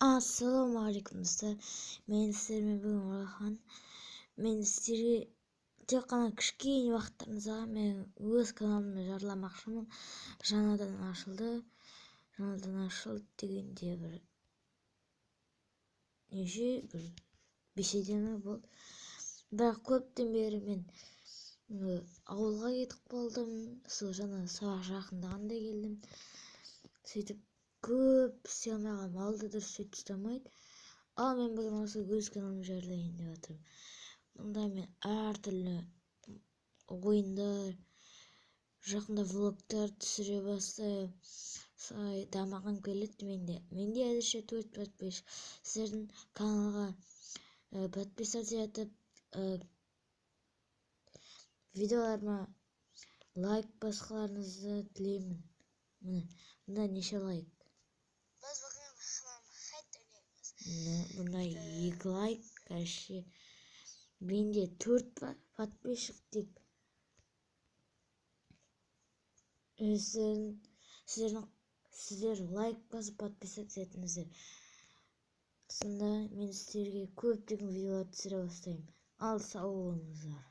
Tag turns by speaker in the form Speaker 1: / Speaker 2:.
Speaker 1: Ассалаумағалейкум, достар! Мен сіздермен бүгін Оралхан. Мен сіздерге тек қана кішкене уақыттарыңызға мен өз каналымды жариямақшымын. Жаңадан ашылды. Жаңадан ашылды дегенде, бір неше, бір 5 айдай ма болды. Бірақ көптен бері мен ауылға кетіп қалдым. Сол жаңа сабақ жақындағанда келдім. Сөйтіп көп істей алмай қалдым, мал да дұрыс сөйтіп ұстамайды. Ал мен бүгін осы өз каналымды жариялайын деп жатырмын. Мұнда мен әртүрлі ойындар, жақында влогтар түсіре бастаймын. Солай дамығым келеді менде. Менде әзірше төрт подписчик. Сіздердің каналға подписаться етіп, видеоларыма лайк басқаларыңызды тілеймін. Міне, мында неше лайк?
Speaker 2: Біз бүгін Хам ойнаймыз.
Speaker 1: Міне, бұнда екі лайк. Короче, менде төрт подписчик. Тек өздерің, сіздер лайк басып, подписаться етіңіздер. Сонда мен сіздерге көптеген видеолар түсіре бастаймын. Ал сау болыңыздар!